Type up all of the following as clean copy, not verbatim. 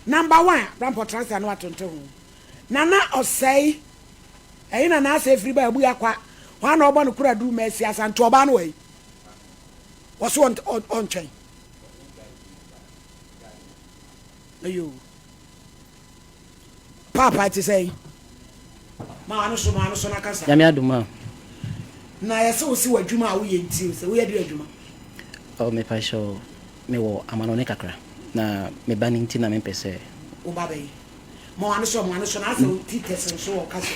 Number one, Abrampɔ tena ase a na watonto ho. Nana Ɔsɛe, ɛhe na n'asɛe firi ba Abu Akwa, hwan na ɔbɔ no kora duru Mercy Asante ɔbaa no wɔ he? Wɔso ɔntwɛn. Ayo. Paapa ɛte sɛn? Ma ano so, ma ano so na kasa. Nyame adom a. Na yɛsɛ wo se w'adwuma a woyɛ nti o, sɛ woyɛ de adwuma. Oh, mepa kyɛw, mewɔ amanɔne kakra, na me ba no nti na mempɛ sɛ. Wo ba bɛn? Ma w'ano so, ma w'ano so, na asɛ wo ti tɛsɛn so wɔ kasa.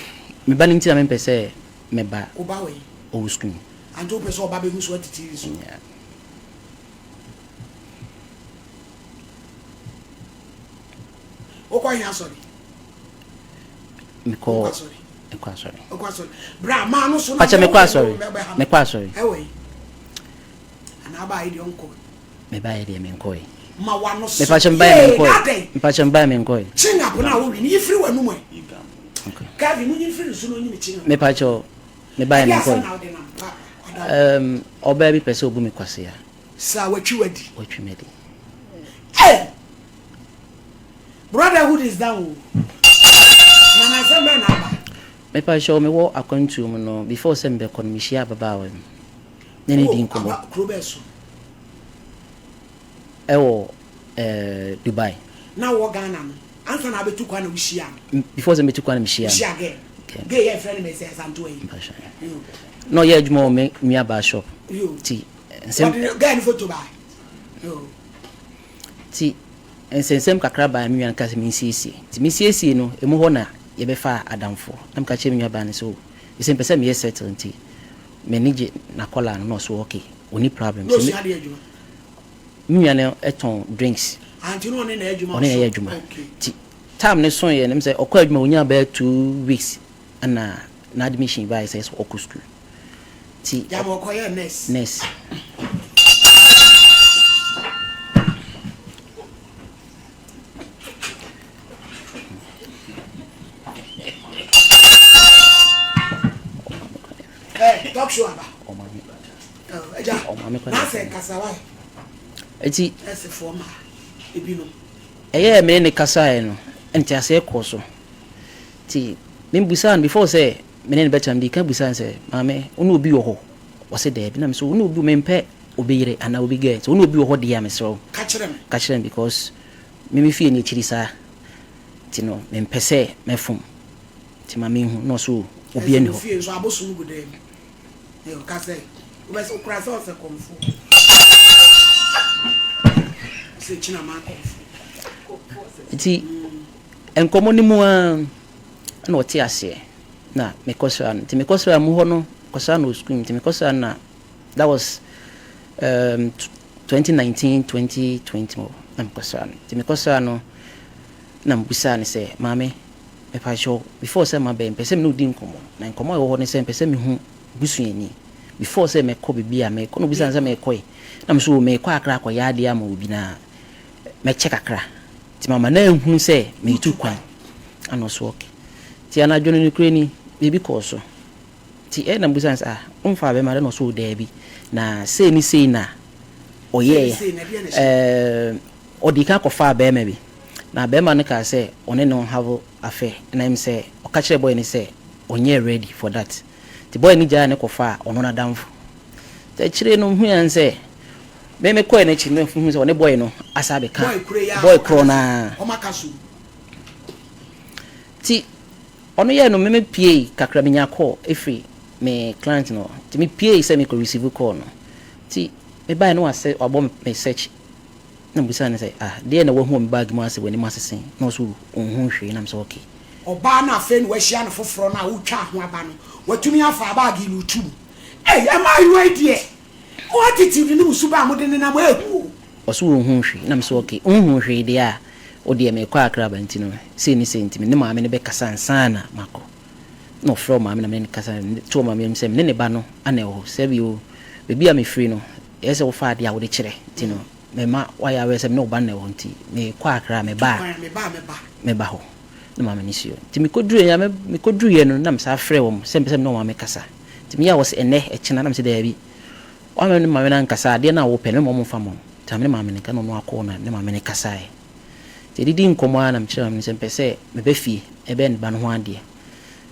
Me ba no nti na mempɛ sɛ mɛba. Wo ba wɔ he? Ɔwɔ sukuu. Ante wopɛ sɛ ɔba bɛhu so ate TV so? Yeah. Wokɔ he asɔre? Mekɔ mekɔ asɔre. Wokɔ asɔre. Bra maa no so na. Pakyɛ mekɔ asɔre. Mekɔ asɔre. Ɛwɔ he? Anaa abaayɛ deɛ ɔnkɔ. Mebaeɛ deɛ menkɔe. Ma w'ano so. Mepakyɛ mebaeɛ menkɔe. Mepakyɛ mebaeɛ menkɔe. Chewing up na wowi no yi firi w'anum ɛ. Kevin munyi mfiri ne so na onyi ne chewing up. Mepakyɛ mebaeɛ menkɔe. Um, ɔbaa bi pɛ sɛ obu me kwasea. Saa watwi wadi. Watwi me di. Hey! Brotherhood is down o. Na na asɛm bɛn na aba? Mepakyɛ mewɔ akwantuo mu no before sɛ mebɛkɔ no mehyia ababaawa bi. Ne ne di nkɔmmɔ. Kuro bɛɛ so? Ɛwɔ eh, Dubai. Na wɔ Ghana no, ansa na abɛtu kwan na wohyia no? Before sɛ mɛtu kwan na mehyia no. Wohyia girl? Girl yɛ frɛ no Mercy Asantewaa yi. Yo. Na ɔyɛ adwuma wɔ me nuabaa shop. Yo. Ti nsɛm. Wɔde girl no photo baa. Yo. Ti nsɛnsɛm kakra baa me nua no ka sɛ mensiesie. Nti mesiesie no, emu hɔ na yɛbɛfaa adamfoɔ. Na meka kyerɛ me nuabaa no sɛ o, ɛsɛ mepɛ sɛ meyɛ settle nti m'ani gye n'akwadaa no na ɔso okay ɔni problem. Na ɔsua adeɛ adwuma? Me nua no tɔn drinks. Ah nti na ɔne na yɛ adwuma? Ɔne na yɛ adwuma. Nti time no so yɛ no sɛ ɔkɔ adwuma ɔnya bɛyɛ 2 weeks ɛna n'admission baayɛ sɛ ɔkɔ school. Nti Gyama ɔkɔyɛ nurse? Nurse. Hey, talk show aba. Ɛgya, n'asɛ nkasa wa. Eti. Ɛsɛfoɔ ma ebinom. Ɛyɛ me ne kasaeɛ no, nteaseɛ kɔɔ so. Nti membusaa no before sɛ me ne no bɛtena, mede ka busaa no sɛ, maame, wo ne obi wɔ hɔ? Ɔse daabi. Na me so wo ne obi, mempɛ obi yere anaa obi girl. Sɛ wo ne obi wɔ hɔ deɛ a mesrɛ wo. Ka kyerɛ me. Ka kyerɛ me because me me fie no akyiri saa. Nti no mempɛ sɛ mɛfom. Nti ma menhu. Na ɔse obi ani hɔ. Ɛsɛ wo fie nso abosom gu dan mu. Ka sɛ, wobɛsɛ wokura sɛ ɔsɛ kɔmfo. Sɛ kyina ma kɔmfo. Nti nkɔmmɔ no mu ara na ɔte aseɛ na mekɔsra no. Nti mekɔsra mu hɔ no, kɔsra no wɔ sukuu mu. Nti mekɔsra no na that was 2019 2020 hɔ na mekɔsra no. Nti mekɔsra no na mebisaa no sɛ, maame, mepakyɛw, before sɛ maba yi, mepɛ sɛ me ne wo di nkɔmmɔ. Na nkɔmmɔ a ɛwɔ hɔ ne sɛ mepɛ sɛ mehu busuani. Before sɛ mɛkɔ baabi a mekɔ, na obisaa no sɛ mekɔe. Na me so mekɔ Accra akɔyɛ adeɛ ama obi na mɛkyɛ kakra. Nti mama no anhunu sɛ meretu kwan. Ana ɔso okay. Nti anadwo no nokorɛ ni, biribi kɔɔ so. Nti ɛna mebisaa no sɛ, ah, womfaa bɛrima de? Na ɔso daabi. Na sei ne sei na ɔyɛeɛ. Ɛɛ, ɔdii kan kɔfaa bɛrima bi. Na bɛrima no kaa sɛ ɔne no have affair. Na ɛm sɛ ɔka kyerɛɛ boy no sɛ ɔnyɛɛ ready for that. Nti boy no gyae no kɔfaa ɔno n'adamfo. Nti akyire no mehui ara sɛ me mekɔɛ n'akyi no mehu sɛ ɔne boy no asa abɛka boy korɔ no ara. Nti ɔno yɛɛ no me mepiei kakra menya call ɛfiri me client no hɔ. Nti mepiei sɛ mekɔ receive call no. Nti mebaeɛ no wasɛ wabɔ me search. Na mebisaa no sɛ ah deɛn na wahu wɔ me bag mu asɛ w'anim asese? Na ɔse ɔnhu hwee. Na mesɛ okay. Ɔbaa no a afei na wahyia no foforɔ no a wotwaa ho aba no, watumi afa bag yi no retu mu. Ei, mmaayewa yi deɛ, mo attitude ne mo suban a mode nenam ɛɛhu o. Ɔse ɔnhu hwee. Na mesɛ okay, wonhu hwee deɛ a, wodeɛ merekɔ Accra aba nti no, sei ne sei nti me ne maame no bɛkasa ansa na makɔ. Na ɔfrɛ ɔmaame na me ne no kasa, to ɔmaame anim sɛ me ne ne ba no na ɛwɔ hɔ. Sɛbi o, baabi a mefiri no, ɛyɛ sɛ wofa adeɛ a wode kyerɛ nti no, mema woayɛ aware sɛ me ne wo ba no na ɛwɔ hɔ nti mekɔ Accra a meba a, mɛba hɔ. Na maame no si hɔ. Nti mekɔduruiɛ, mekɔduruiɛ no na mesan frɛɛ wɔn sɛ mepɛ sɛ me ne ɔmaame kasa. Nti meyɛ a wɔse ɛnnɛ, ɛkyena, na mese daabi. Woammɛ me ne maame no ankasa a, adeɛ no a wopɛ no mɛma wɔmfa mma wo. Nti na me ne maame no, nka na ɔno akɔ na me ne maame no kasaeɛ. Nti yɛdidii nkɔmmɔ ara na mekyerɛɛ maame no sɛ mepɛ sɛ meba fie bɛyɛ ne ba no ho adeɛ.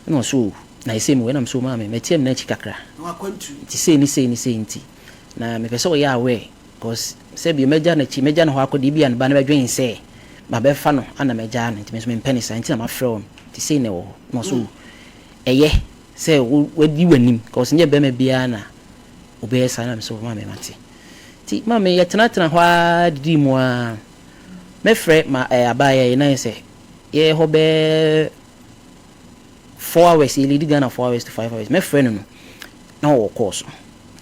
Ɛna ɔse oh, na ɛsei mewɔ he? Ɛna mese oh maame, mati amena akyi kakra, nti sei ne sei ne sei nti, na mepɛ sɛ ɔyɛ aware cause sɛbio mɛgya n'akyi, mɛgya ne hɔ akɔ deɛ ebia ne ba no bɛdwen sɛ mabɛfa no ana magyaa no, nti me nso mempɛ ne saa, nti na mafrɛ wo no, nti sei na ɛwɔ hɔ. Ɛna ɔse oh, ɛyɛ sɛ wadi w'anim cause nyɛ bɛrima biara na ɔbɛyɛ saa. Ɛna mese oh maame mate. Nti maame yɛtenatena hɔ ara didii mu ara, mɛfrɛ ma ɛɛ abaayewa yi na ayɛ sɛ yɛyɛ hɔ bɛyɛ 4 hours, yɛ leadi Ghana 4 hours to 5 hours. Mɛfrɛ no no na ɔwɔ call so,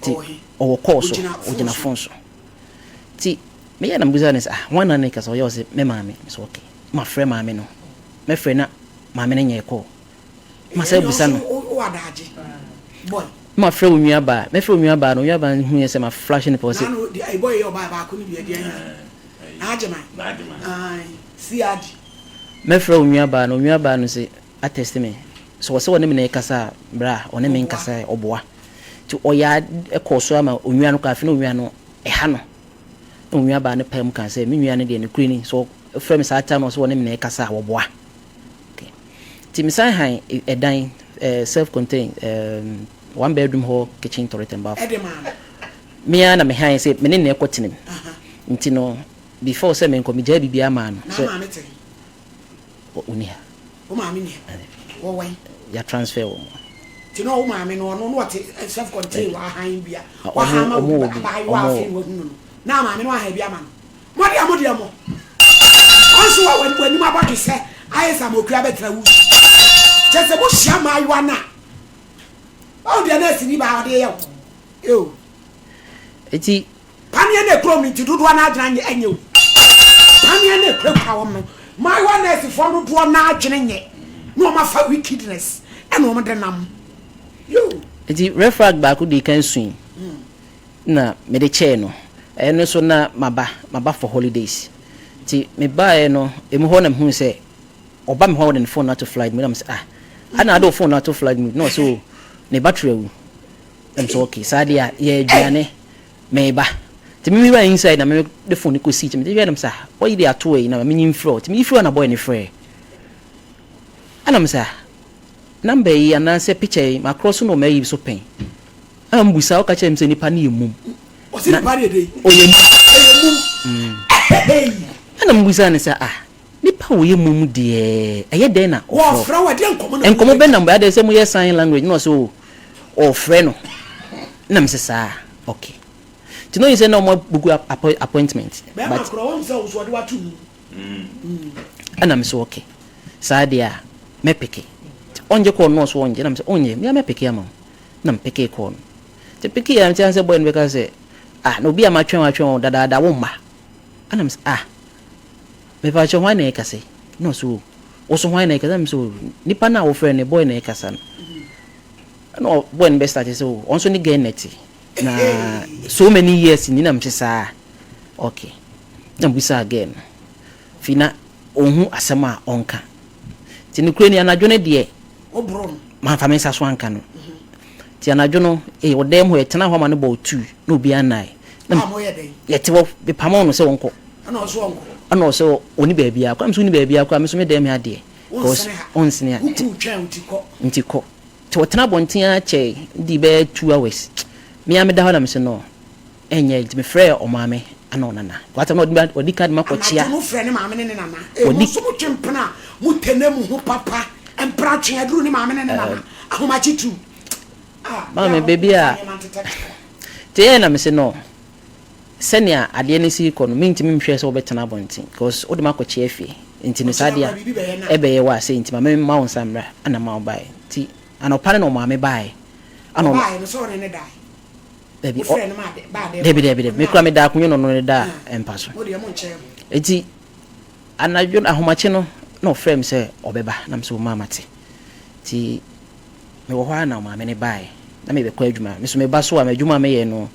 nti ɔwɔ call so, ɔgyina phone so. Nti meyɛ na mebisa no sɛ, "Ah, hwan na ne kasa?" Ɔyɛ ɔsɛ me maame. Mesɛ okay, mafrɛ maame no. Mɛfrɛ na maame no nyɛ call, masa bisa no. Mafrɛ wo nua baa, mɛfrɛ wo nua baa no, wo nua baa no hu yɛ sɛ ma flash ne pɛ, ɔsɛ Boy yɛ ɔbaa baako no bi adi anya n'agyeman siadi. Mɛfrɛ wo nua baa no, wo nua baa no sɛ atest me so, ɔsɛ ɔne me na ɛkasa a, bra ɔne me nkasa. Ɔboa nti ɔyɛ ɛkɔɔ so ama onua no kɔ. Afei na onua no ɛha no, na onua baa no paa mu kan sɛ me nua no deɛ ne kure ni so, ɔfrɛ me saa time no, ɔsɛ ɔne me na ɛkasa a, wɔboa. Nti mesan han ɛdan self contained, one bedroom hall, kitchen, toilet and bath. Me ara na me han sɛ me ne na ɛkɔ tenam. Nti no before sɛ menkɔ, megyaa biribiara maa no sɛ ɔni ha. Wo maame ni ha? Wɔwɛn? Ya transfer wɔ mu. Nti na wo maame no, ɔno no ɔte self contained wahan bi a wahan ma wo abaayewa, afei wahunu no na maame no ahan bi ama no. Mo deɛ, mo deɛ, mo ɔnso wɔ w'anim abɔdwe sɛ ayɛ sɛ amokua bɛtena wo kyɛ sɛ mohyia mmaayewa no a, ɔwo deɛ na asini baa ɔde yɛ wo eo. Eti paneɛ no ekura mu nti dodoɔ no adwene anyɛ ɛnyɛ o. Paneɛ no ekurakura wɔn no, mmaayewa nɛɛsefoɔ dodoɔ no adwene nyɛ na wɔn afa wickedness ɛna wɔn de nam yo. Eti red flag baako di kan sui na mede kyɛɛ no. Ɛno nso na maba for holidays, nti mebaeɛ no emu hɔ na mehunu sɛ ɔba me hɔ a, wɔde ne phone no ato flight mode. Na mesɛ, "Ah, ana ade wo phone no ato flight mode?" Na ɔsɛ o, ne battery awu. Na mesɛ okay, saa deɛ a yɛ aduane, meba. Nti me wura inside na mede phone no kɔsii kyɛ mede hwɛ na mesɛ, "Ah, wɔyi de ato ayi na menyi mfrɛ o." Nti meyi frɛ na boy ne frɛ, ɛna mesɛ, "Ah, number yi anaasɛ picture yi makorɔ so na ɔma ayi so pɛn a." Mbusa woka kyerɛ me sɛ nipa no yɛ mum. Ɔsi nipa no yɛ de ɔyɛ mum. Ɛyɛ mum. Ɛna mbusa ne sɛ, "Ah, nipa a ɔyɛ mum deɛ, ɛyɛ dɛn na wɔfrɛ wɔ deɛ nkɔmɔ na nkɔmɔ bɛ nam bɛ sɛ moyɛ sign language?" Na ɔsɛ o, ɔfrɛ no na mesɛ saa, okay. Nti na ɔyi sɛ na ɔmo abugu appointment. Bɛrima korɔ wɔn sɛ ɔso ɔde wato mu. Ɛna mesɛ okay, saa deɛ a mɛpick. Ɔngye call no, ɔso ɔngye, na mesɛ ɔnyɛ mea, mɛpick ama wo. Na mpick call no. Nti pick a, nti ansɛ boy no bɛka sɛ, "Ah, na obi a matwɛn wo, atwɛn wo dadaada, wo mma." Ɛna mesɛ, "Ah, mepa kyerɛ, hwan na ɛkasa yi?" Na ɔsɛ o, wo so hwan na ɛkasa? Na mesɛ o, nipa no a wofrɛ no, boy na ɛkasa no. Ɛna boy no bɛ start sɛ o, ɔnso ne girl nɛte na so many years ni. Na mesɛ saa, okay. Na mbisa girl no fi na ɔnhu asɛm a ɔnka. Nti nokura ni, anadwo no deɛ woboro no. Mamfa me nsa so anka no. Nti anadwo no ɔdan mu hɔ, yɛtena hɔ ama no bɔ 2 na obiara nnae. A moyɛ dɛn? Yɛte hɔ, mepamɔ no sɛ wɔnkɔ. Ɛna ɔso ɔnkɔ. Ɛna ɔsɛ ɔni baabi akɔ. Ɛna sɛ ɔni baabi akɔ a, me nso me dan mu adeɛ wonsene ha. Ɔnsene ha. Wokuru twɛn wo ti kɔ. Nti kɔ. Nti ɔtena abɔnten ara kyɛe di bɛyɛ 2 hours. Me a meda hɔ na mesɛ no ɛnyɛ. Nti mefrɛ ɔmaame ana ɔnana wata na ɔdi ka de ma kɔkyea. Anadwo no frɛ ne maame ne ne nana. Mo nso motwe mpena a motene mo ho papa, mpena twe aduru ne maame ne ne nana ahomakye tu. Ah, maame baabi a nti ɛyɛ na mesɛ no sɛnea adeɛ no si kɔ no, mentumi nhwɛ sɛ wobɛtena abɔnten because wode ma akɔkyea fie. Nti no saa deɛ a ɛbɛyɛ wɔ ase, nti ma memma wo nsa mmra ana ma wo baeɛ. Nti anɔpa no na ɔmaame baeɛ ana ɔbaeɛ no sɛ ɔne ne dae? Dabi. Wofrɛ no ma baa dɛm? Dabi, dabi, dabi. Mekura meda akonnwa no, ɔno ne da mpa so. Mo deɛ mo nkyɛn mo. Nti anadwo ahomakye no na ɔfrɛ me sɛ ɔbɛba, na mesɛ ɔma mate. Nti mewɔ hɔ a na ɔmaame ne baeɛ na mebɛkɔ adwuma. Me so meba so a, m'adwuma a meyɛ no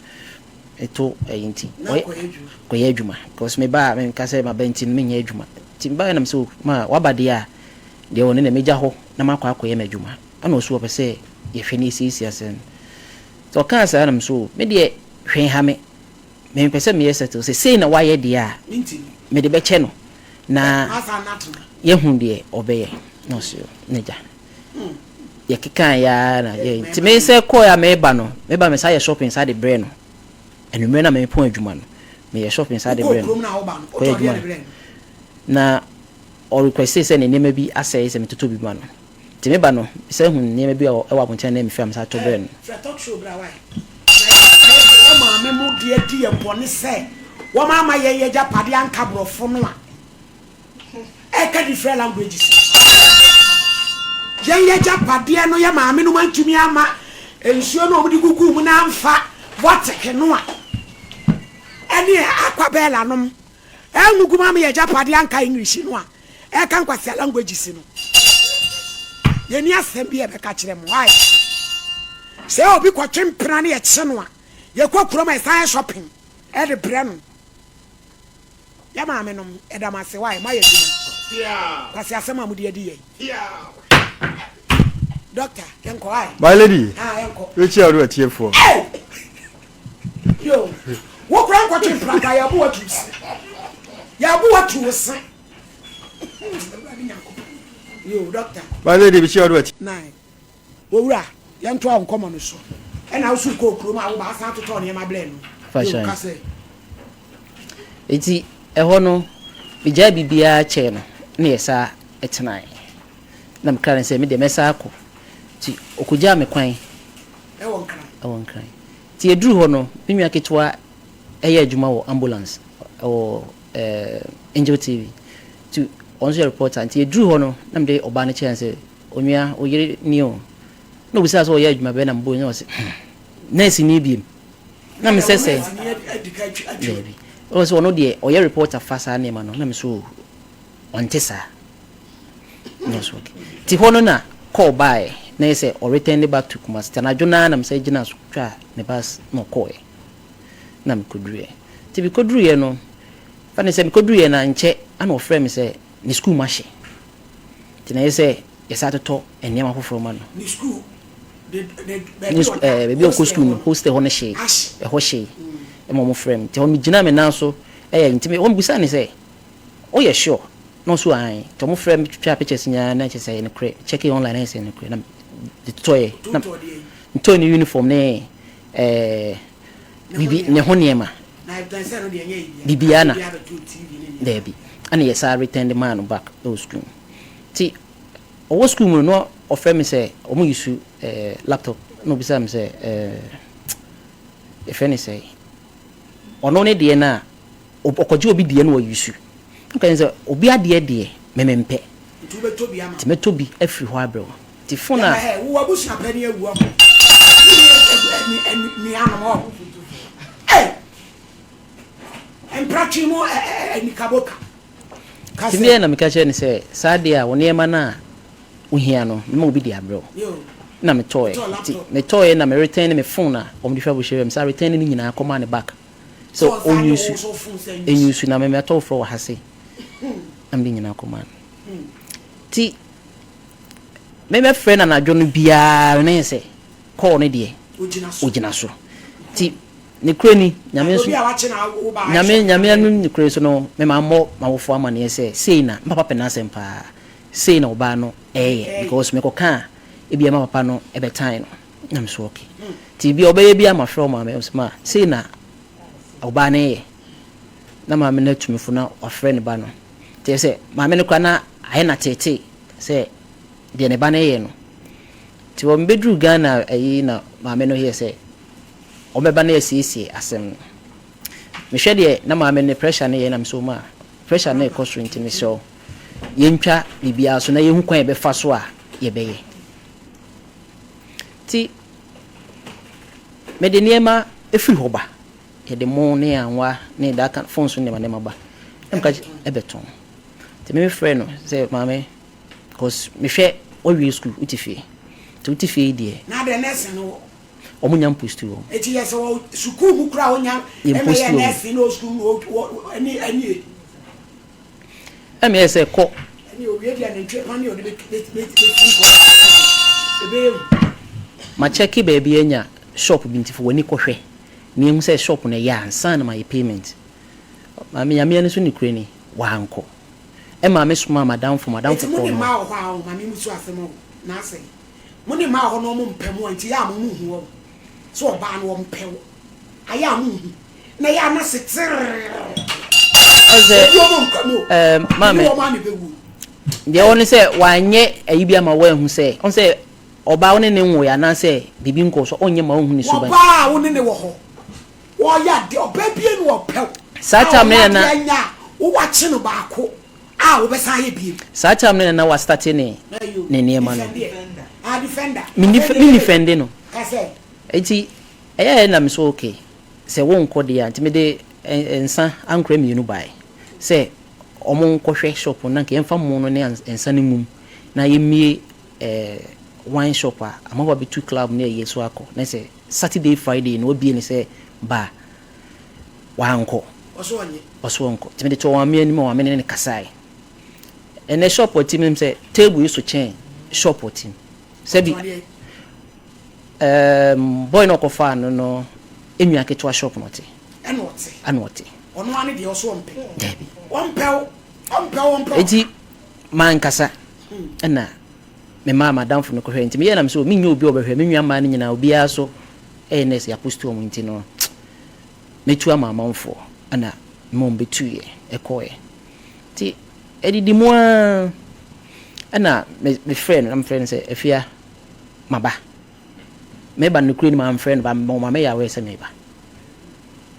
ɛto ɛyi nti na kɔyɛ adwuma. Kɔyɛ adwuma because meba a, menka sɛ maba nti no menyɛ adwuma. Nti mebaeɛ na mesɛ o, ma waba deɛ a deɛ ɔne na megya hɔ na makɔ akɔyɛ m'adwuma. Ɛna ɔso ɔpɛ sɛ yɛhwɛ ne yɛsiesie asɛm no. Nti ɔkaa saa na mesɛ o, me deɛ hwɛ ha, me mepɛ sɛ meyɛ settle sɛ sei na wayɛ deɛ a mentimi. Mede bɛkyɛ no. Na yɛhu deɛ ɔbɛyɛ. Na ɔse n'agya. Yɛkekaeɛ ara na yɛ nti me sɛ kɔɛ a meba no, meba me saa yɛ shopping saa de brɛ no. Anwummerɛ na mepɔn adwuma no, meyɛ shopping saa de brɛ no. Kɔyɛ adwuma. Na ɔrequeste sɛ ne nneɛma bi asɛe sɛ metotɔ bi ma no. Nti meba no, mesan hu nneɛma bi a ɛwɔ abɔnten a na mefiri a mesan tɔ brɛɛ no. Frɛ talk show bra wai. Na yɛ yɛ maame mo de adi yɛ bɔne sɛ wɔn ama yɛn yɛ agyapadeɛ anka borɔfo no a ɛka different languages no. Yɛn yɛ agyapadeɛ no yɛ maame nom antumi ama nsuo no a wɔn de guguu mu no amfa bɔteke no a ɛne aquabella nom angugu mu ama yɛ agyapadeɛ anka English no a ɛka nkwasea languages no. Yɛnni asɛm bi a yɛbɛka kyerɛ mo. Why? Sɛ obi kɔtwe mpena ne yɛkye no a, yɛkɔ kurom a yɛsan yɛ shopping ɛde brɛ no. Yɛ maame nom, yɛda mo ase. Why? Moayɛ adwuma. Kwasi asɛm a mode adi yɛn. Doctor, yɛnkɔ why? My lady, ah, yɛnkɔ. Wekyia wo ne w'atiefoɔ. Hey! Yo, wo kura nkɔtwe mpena kora yɛabo watu se. Yɛabo watu wo se. My lady, mekyia wo ne w'ati. Nine. Owura, yɛntoa wo nkɔmmɔ no so. Ɛna wo so wokɔɔ kurom a woba asan atotɔ nneɛma brɛɛ no. Fa Yo, ka sɛ. Enti ɛhɔ no, megyae biribiara kyɛɛ no na yɛsan tenaeɛ. Na mekra no sɛ me deɛ mɛsan akɔ. Nti ɔkɔgyaa me kwan. Ɛwɔ Nkran. Ɛwɔ Nkran. Nti yɛduruu hɔ no, me nua ketewa yɛ adwuma wɔ ambulance wɔ Angel TV nti ɔno nso yɛ reporter nti yɛduruu hɔ no na mede ɔbaa no kyerɛɛ no sɛ onua wo yere ni o na obisaa sɛ ɔyɛ adwuma bɛn na mebɔɔ na ɔse hmm nurse ni biem na mesɛ sɛ daabi ɔwɔ sɛ ɔno deɛ ɔyɛ reporter fa saa nneɛma no na me so ɔnte saa na ɔso okay nti hɔ no na call baeɛ na yɛ sɛ ɔreturn back to Kumasi nti anadwo no ara na mesɛ gyina so twaa ne bus na ɔkɔɔɛ na mekɔduruiɛ. Nti mekɔduruiɛ no, fa no sɛ mekɔduruiɛ no ankyɛ ana ɔfrɛɛ me sɛ ne sukuu mu ahye. Nti na ɛyɛ sɛ yɛsan totɔ nneɛma foforɔ ma no. Ne sukuu, ne, ne, baabi a ɔda, ɛɛ, baabi a ɔkɔ sukuu no, hostel hɔ no hyee. Ɛhɔ hyee. Ɛma wɔn frɛɛ me. Nti ɛhɔ megyinaa me nan so ɛyɛ, nti me, wɔn bisaa no sɛ, woyɛ sure? Na ɔse aane. Nti wɔn frɛɛ me twitwaa pictures nyinaa na kyerɛ sɛ ɛyɛ nokorɛ. Me checkee online na ɛyɛ sɛ ɛyɛ nokorɛ na me totɔeɛ. Na metɔɔ ne uniform ne ɛɛ bibi ne ho nneɛma biribiara na daabi ɛna yɛ saa return de maa no back ɛwɔ sukuu mu ti ɔwɔ sukuu mu no na ɔfrɛ me sɛ wɔn yi su ɛɛ laptop na obisa me sɛ ɛɛ yɛfrɛ ne sɛ ɔno ne deɛ no a ɔkɔgye obi deɛ no wɔ yi su nka sɛ obi adeɛ deɛ mɛmɛ mpɛ nti mɛtɔ bi afiri hɔ abrɛ wo. Nti fon a. Yɛma wo abusua panin awu ɔho. Wonni nuanom ɔho. Ei! Mpratwe mu anikaboka. Ka Nti sɛ. meɛ na meka kyerɛɛ no sɛ, saa deɛ a wo nneɛma no a wohia no, mɛma obi de abrɛ wo. Ɛna metɔeɛ. Nti metɔeɛ na me retɛne me fon a wɔde hwɛ abohyɛ me san retɛne ne nyinaa kɔmaa no back sɛ ɔnuse, ɛnuse na me matɔ foforɔ wɔ ha sei. Na mede nyinaa kɔmaa no. Nti Me mɛfrɛ no anadwo no biara no yɛ sɛ call no deɛ ogyina so nti ne korɛ ni nyame nso nyame nyame anim ne korɛ so no me ma mmɔ m'awofoɔ amaneɛ sɛ sei na me papa pɛ n'asɛm paa sei na ɔbaa no ɛyɛ because mekɔka a ebia ma papa no ɛbɛtan no na me so okay nti bia ɔbɛyɛ bi a mafrɛ wo maame ɔsɛ ma sei na ɔbaa no yɛ na maame no atumi fo na wafrɛ ne ba no nti sɛ maame no koraa na ayɛ na tete sɛ deɛ ne ba no yɛ no. Nti wɔbɛduruu Ghana ayi na maame no yɛɛ sɛ wɔbɛba na yɛasiesie asɛm no. Mehwɛ deɛ na maame no pressure no yɛ na mesɛ ɔma pressure no rekɔ soro nti mesrɛ wo yɛntwa biribiara so na yɛhu kwan yɛbɛfa so a yɛbɛyɛ. Nti mede nneɛma firi hɔ ba, yɛde mo ne anwa ne that kind phone so nneɛma nneɛma ba na meka ɛbɛtɔn. Nti me frɛ no sɛ maame cause mehwɛ wawie school wote fie nti wote fie yi deɛ. Na adɛn nursing no wɔ. Wɔn nya mposti wɔn. Eti yɛ sɛ wɔ sukuu mu koraa wonya ɛmɛyɛ nursing na wɔ sukuu mu wɔ ɛne ɛne. Ɛna meyɛ sɛ kɔ. Ɛne owie deɛ nantwie pa ne ɔde bɛ bɛ bɛ bɛ fi nkɔ ɛbɛyɛ hu. Ma kyɛke baabi anya shop bi nti fa w'ani kɔhwɛ na yɛhu sɛ shop no ɛyɛ a ansa na mayɛ payment. Maame Nyame ani so nokorɛ ni, wankɔ. Ɛmaa me somaa m'adamfo, m'adamfo Enti mo kɔɔ ne no hɔ. mmaa wɔ hɔ a ɔho, ma me mmusu asɛm ɔho, na asɛe. Mo ne mmaa wɔ hɔ na ɔmo mpɛ mo a, nti yɛ a mo mo nhu ɔho, sɛ ɔbaa no ɔmpɛ wo a, yɛ a mo nhu, na yɛ a na se terrrr, Ɔsɛ, obi ɔmo mpɛ mo o, ɛɛ, me ne maame, wɔn a na ɛbɛwu o. deɛ ɛwɔ ne sɛ wanyɛ ayi bi ama woanhu sɛ, ɔhu sɛ ɔbaa wo ne ne nwoeɛ anaasɛ biribi nkɔɔ so a, ɔnyɛ ma wonhu ne suban. Ɔbaa a wo ne ne wɔ hɔ, Wɔyɛ adeɛ, ɔbaa bie na ɔpɛ wo. Saa time no na na na. Ɔyɛ adeɛ nya a, wo wakye no baako a wobɛsan ayɛ biem. Saa time no na na wa starte ne ne nneɛma no. Defend Ah defender. Me me defende no. Ka sɛ. Nti ɛyɛɛ na me so okay sɛ wo nkɔ deɛ a nti me de nsa ankorɛ mmienu baeɛ sɛ ɔmo nkɔ hwɛ shop no na nka yɛnfa mo no ne nsa no ngum na yɛmmie ɛɛ wine shop a amanfoɔ abɛtu club ne ɛyɛ so akɔ na sɛ Saturday Friday no wabie no sɛ bar wankɔ. Ɔse ɔnyɛ. Ɔse ɔnkɔ nti mede too ɔmaame anim a ɔmaame ne no kasae. Ɛnɛ shop ɔte mu sɛ table yi so kyɛn shop ɔte mu. Sɛbi um, boy no ɔkɔfaa no no enua ketewa shop no ɔte. Ɛna ɔte. Ɛna ɔte. Ɔno ara ne deɛ ɔso ɔmpɛ. Dabi. Ɔmpɛ wo. Ɔmpɛ wo ɔmpɛ wo. Eti mankasa ɛna Memaa m'adamfo no kɔhwɛe nti meyɛɛ na mesɛ menyɛ obi a ɔbɛhwɛ me nua mmaa no nyinaa obiara so yɛ nurse yɛapost wɔn nti no mɛtu ama amanfoɔ ɛna mema wɔn bɛtuiɛ ɛkɔeɛ nti ɛdidi mu ara ɛna mefrɛ no na mefrɛ no sɛ Afia maba meba no nokorɛ ni mamfrɛ no ba ɔma mɛyɛ aware sɛ meba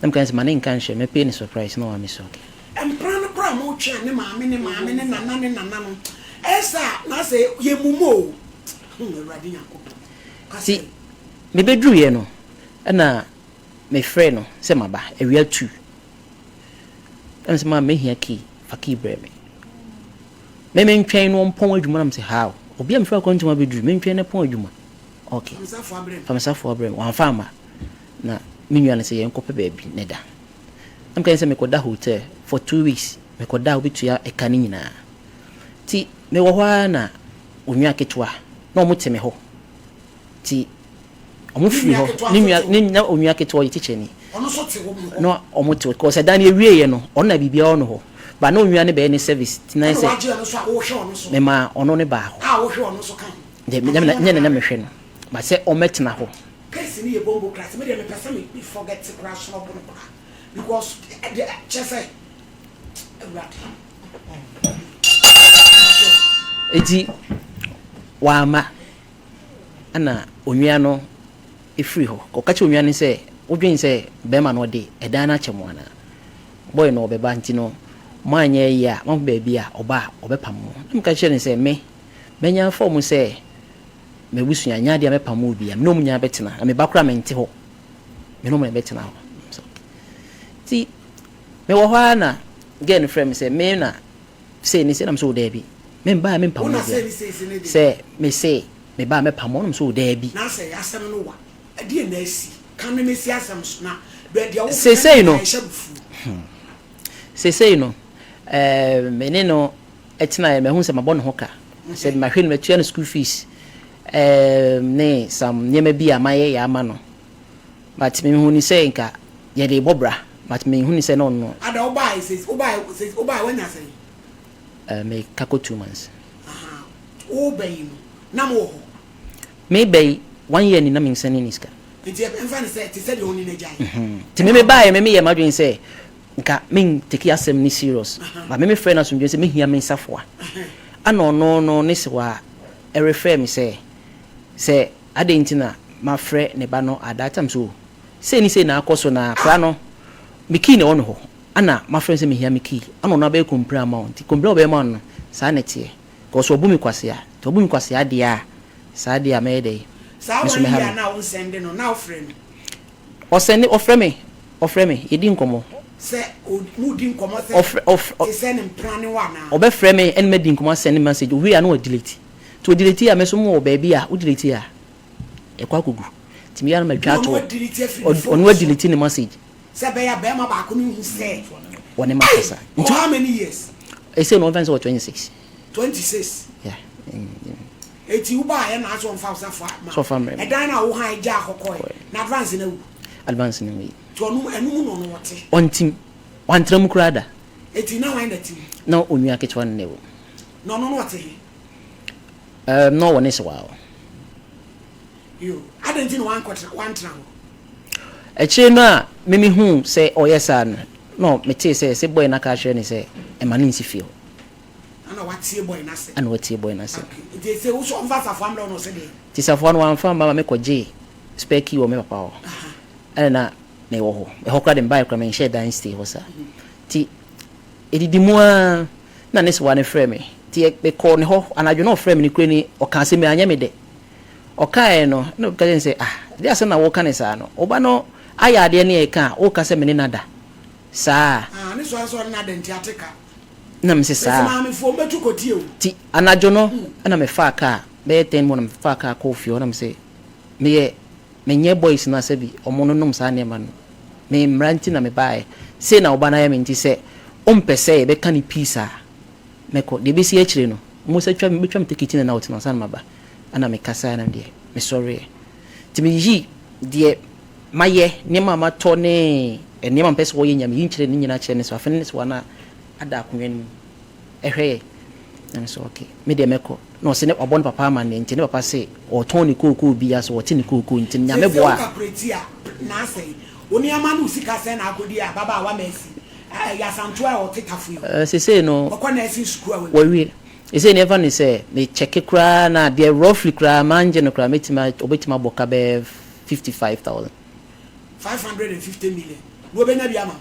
Na meka sɛ ma ne nka nhyɛ mɛpay no surprise na wame sɛ okay. Mpena no koraa a motwe a ne maame ne maame ne nana ne nana no ɛyɛ saa na asɛ yɛ mumu o hmm awurade nyankopɔn ka Nti sɛ. mebɛduruiɛ no ɛna me frɛɛ no sɛ maba awia tuu ɛna ɔse maame mɛhia key fa key brɛ me me mentwɛn no ɔmpɔn adwuma na mese how obi a mefiri akwantu mu abɛduru mentwɛn no pɔn adwuma okay fa me safoa brɛ me wamfa amma Na me nua no sɛ yɛnkɔpɛ baabi ne da. Na meka ne sɛ mekɔda hotel for 2 weeks, mekɔda a wobɛtua ɛka no nyinaa. Nti mewɔ hɔ ara na onua ketewa na ɔmo te me hɔ. Nti ɔmo firi hɔ, ne nua, ne na onua ketewa ɔyɛ tikyani. Na ɔmo te hɔ, cause ɛdan no yɛwieɛ no, ɔno na biribiara wɔ no hɔ. But na onua no bɛyɛ ne service, nti na ayɛ sɛ memaa ɔno ne baa hɔ. Nyɛ na na mehwɛ no, but sɛ ɔmmɛtena hɔ. Case no yɛ bongo class me deɛ mepɛ sɛ me forget koraa srɔbo no koraa because deɛ kyɛ sɛ awurade. Eti wamma ɛna onua no firi hɔ. Ɔka kyerɛ onua no sɛ, wodwen sɛ bɛrima no ɔde ɛdan no akyɛ mo anaa? Boy no ɔbɛba nti no moanyɛ yie a moahu baabi a ɔba a ɔbɛpam mo. Na meka kyerɛ no sɛ me manya afa mu sɛ M'abusua, ɛnyɛ adeɛ a mɛpamo obiara. Me ne wɔn nyinaa bɛtena. Na me ba koraa mente hɔ. Me ne wɔn na ɛbɛtena hɔ. So, nti, mewɔ hɔ ara na girl no frɛ me sɛ me na sei ne sei na me sɛ o daabi. Me mba a mempamo obiara. Sɛ me se me ba a mɛpamo ɔno me sɛ o daabi. Na sɛ asɛm no wa, ɛdeɛ na asi? Ka no mesi asɛm so na deɛ wokeka Seesei no no, nyinaa ɛhyɛ abufuo. seesei no, ɛɛ me ne no tenaeɛ mahu sɛ mabɔ ne ho ka sɛ mahwɛ no matua no school fees um, ne some nneɛma bi a mayɛ yɛ ama no but mehu ne sɛ nka yɛde bɔ bra but mehu ne sɛ na ɔno. Ada wobae sɛ wobae sɛ wobae wanya sɛn? Meka kɔ 2 months. Aha woba yi no na mo wɔ hɔ? Meba yi one year ni na mensɛne ne sika. Nti ɛmfa ne sɛ te sɛ deɛ ɔne n'agyae. Nti me mebaeɛ me meyɛ m'adwene sɛ nka men take asɛm no serious but me me frɛ no asomdwoe sɛ mehia me nsafoa ana ɔno no ne sewa ɛrefrɛ me sɛ sɛ adɛn nti na mafrɛ ne ba no at that time so sei ne sei na akɔ so na akora no me key na ɛwɔ ne hɔ ana mafrɛ no sɛ mehia me key ana ɔno abɛyɛ complain ama wo nti complain a ɔbɛyɛ ma wo no saa na ɛteɛ because ɔbu me kwasea nti ɔbu me kwasea deɛ a saa deɛ a mɛyɛ dɛn Saa me so one mɛha year no. no a wonsɛnde no na wofrɛ no? Ɔsɛnde ɔfrɛ me ɔfrɛ me yɛdi nkɔmmɔ. Sɛ o modi nkɔmmɔ sɛ Ɔfrɛ ɔfrɛ te sɛ ne mpena ne wo anaa? Ɔbɛfrɛ me ɛne madi nkɔmmɔ asɛnde message owie a na wadelete nti ɔdelete a me nso mowɔ baabi a wo delete a ɛkɔ akɔgu nti meyɛ a na matwa Na ato ɔno hɔ adelete afiri ne phone ɔno so. adelete ne message. Sɛ ɛbɛyɛ a bɛrima baako no nhu sɛ. Wɔne Ei! makasa Ɔwɔ nti how many years? ɛsei no ɔmfa ne sɛ wɔ 26. 26. Yeah. Eti wo baayɛ na asɛ ɔmfa wo safoa ma. Sɛ ɔfa mmerɛ me. Ɛdan no a wo han gyaa hɔ kɔɛ na advance no awu. Advance no wui. Nti ɔno ɛno mu na ɔno ɔte. Ɔntim. Wantra mu koraa da. Eti na hwan na ɛte mu? Na onua ketewa no na ɛwɔ mu. Na ɔno no ɔte he? Ɛɛm, na ɔwɔ ne sewaa hɔ. Yo, adɛn nti na wankɔtena, wantena hɔ? Akyire no a me mehuu sɛ ɔyɛ saa no, na metee sɛ sɛ boy no aka akyerɛ no sɛ mma no nsi fie hɔ. Ɛna watie boy no asɛm. Ɛna watie boy no asɛm. Okay, nti ese wo so ɔmfa safoa mbrɛ wo na ɔse deɛn? Nti safoa no wamfa amma ma mekɔgyee spare key wɔ me papa hɔ. Ɛna na mewɔ hɔ. Ɛhɔ koraa de mebaeɛ koraa menhyɛɛ da nstay hɔ saa. Nti ɛdidi mu ara na ne sewa no frɛɛ me. Nti mekɔɔ ne hɔ anadwo na ɔfrɛɛ me nokorɛ ni ɔkaa asɛm bi anyɛ me dɛ. Ɔkaeɛ no na meka kyerɛɛ no sɛ ah ɛdeɛn asɛm na woreka no saa no? Wo ba no ayɛ adeɛ ne yɛreka a woreka sɛ me ne no ada saa? Ah ne sewa no sɛ ɔne no ada nti ate ka. Na mese saa. Mese maamefoɔ mbɛtu kɔtie o. Nti anadwo no na mefaa kaa bɛyɛ ten mu na mefaa kaa kɔɔ fie hɔ na mese meyɛ menyɛ boys no a sɛbi ɔmo nonom saa nneɛma no me mmra nti na mebaeɛ sei na wo ba no ayɛ me nti sɛ wompɛ sɛ yɛbɛka no peace a mɛkɔ deɛ ɛbɛsi akyire no mo sɛ twa mebɛtwa me tekiti na na ɔte no ansa na maba ɛna mekasaeɛ na medeɛ mesɔreɛ nti meyii deɛ mayɛ nneɛma a matɔ ne nneɛma a mepɛ sɛ wɔyɛ nyinaa meyi nkyerɛ ne nyinaa kyerɛ ne so afei ne so ana ada akonnwa no mu ɛhwɛ yɛ na me sɛ okay me deɛ mɛkɔ na ɔse ne wabɔ ne papa amanneɛ nti ne papa se ɔtɔn ne kookoo bi a so ɔte ne kookoo nti no Nyame Seesei boa wo a. kakureti a na asɛe wo nneɛma ne wo sika sɛn na akɔdi a ababaawa Mercy ɛyɛ Asantewa a ɔte Tafo yi Eh, seesei no ɔkɔ nursing sukuu a wawie. wawie seesei no yɛmfa no sɛ me kyɛke koraa na deɛ roughly koraa mangye no koraa mɛtumi a ɔbɛtumi abɔ ka bɛyɛ 55,000. 550 million na ɔbɛnya bi ama